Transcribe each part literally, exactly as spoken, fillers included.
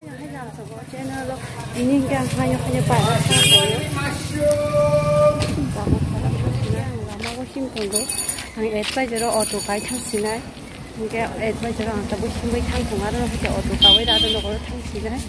Channel o ini hingke ang haino haino paina sa khayo. Lama bo sim tongo. Ang advisor o auto kai thang sinai. Hingke advisor o ang tabuk himbai thang tongo, aro hingke auto kawi rado nokoro thang sinai.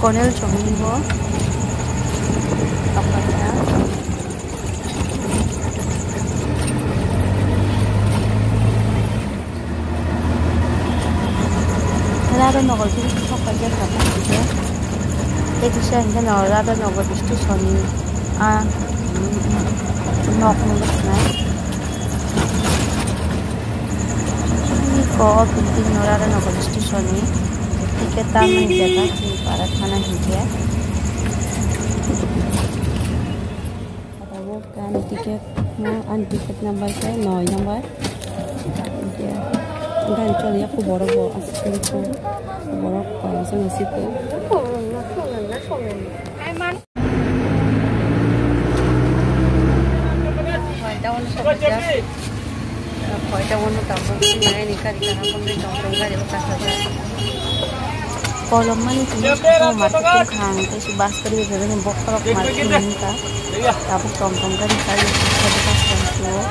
Konel chomni bo. Radha Nagar bini thok paijak kha tei kisa hingke no Radha Nagar station ni a nok no bwsnai. Ko building no Radha Nagar station ni ticket tangnai jaga chini para thana hingke. Tabuk ani ticket no, ani ticket number khe noi number. Hingke gari choli ya, borok bo aswk khe borok koi aswk no siko. Hoita uno sokjak. Hoita uno tabuk sinai ni gari kaham bangwi tong tong gari bo kasajak. Kolom mani tini sabo market tong khang tei si bus gari bebeni bokhorok market tong kha. Tabuk tong tong gari kai tong tong kha.